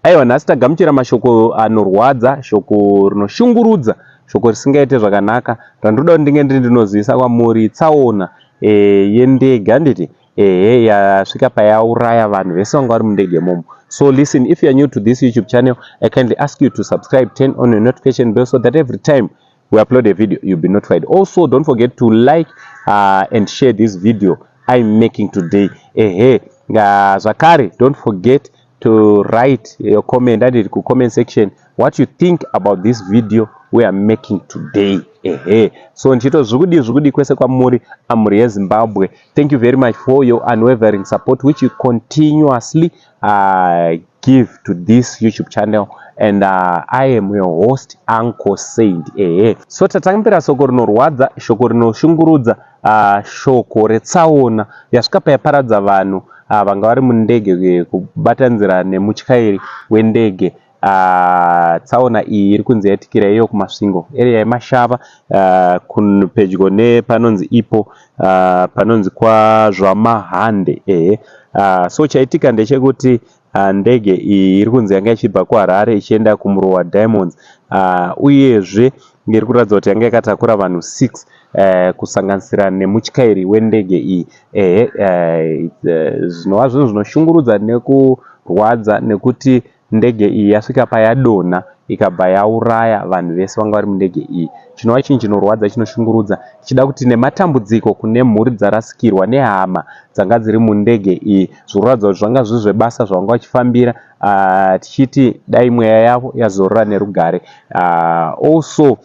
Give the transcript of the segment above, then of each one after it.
Aiwa, nhasi tagamuchira mashoko anorwadza, shoko rinoshungurudza, shoko risingaite zvakanaka randinoda kuti ndinge ndiri ndinozivisa kwamuri. Tsaona yendege, handiti? Ehe, yasvika payauraya vanhu vese vanga vari mundege imomo. So listen, if you are new to this YouTube channel, I kindly ask you to subscribe, turn on your notification bell so that every time we upload a video, you'll be notified. Also, don't forget to like and share this video I'm making today. Ehe, zvakare, don't forget to write your comment, handiti, kucomment section, what you think about this video we are making today. Ehe, so ndichito zvekudi zvekudi kwese kwamuri, amhuri yeZimbabwe. Thank you very much for your unwavering support which you continuously give to this YouTube channel, and I am your host, Uncle Saint. Ehe, so tatambira shoko rinorwadza, shoko rinoshungurudza, shoko retsaona yasvika payaparadza vanhu vanga vari mundege, kubatanzira nemutyairi wendege. Tsaona iyi iri kunzi yaitikira iyo kuMasvingo, area yeMashava, pedyo nepanonzi ipo panonzi kwaZvamahande. Ehe, so chaitika ndechekuti ndege iyi iri kunzi yanga ichibva kuHarare ichienda kuMurowa Diamonds, uyezve iri kuratidza kuti yanga yakatakura vanhu 6, kusanganisira nemutyairi wendege iyi. Ehe, zvinova zvinhu zvinoshungurudza nekurwadza nekuti ndege iyi yasvika payadonha, ikabva yauraya vanhu vese vanga vari mundege iyi, chinova chinhu chinorwadza, chinoshungurudza. Tichida kuti nematambudziko kune mhuri dzarasikirwa nehama dzanga dziri mundege iyi, zvinoratidza kuti zvanga zviri zvebasa zvavanga vachifambira, tichiti dai mweya yavo yazorora nerugare. Also,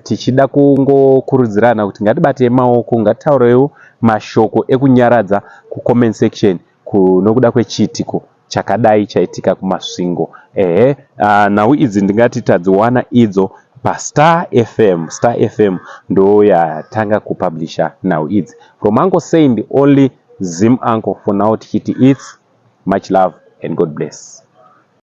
tichida kungokurudzirana kuti ngatibatei maoko, ngatitaurewo mashoko ekunyaradza kucomment section nokuda kwechiitiko chakadai chaitika kuMasvingo. Ehe, nhau idzi ndingati tadziwana idzo paStar FM. Star FM ndo yatanga kupublisha nhau idzi. From Uncle Saint, only Zim Uncle for now, tichiti it's much love and God bless.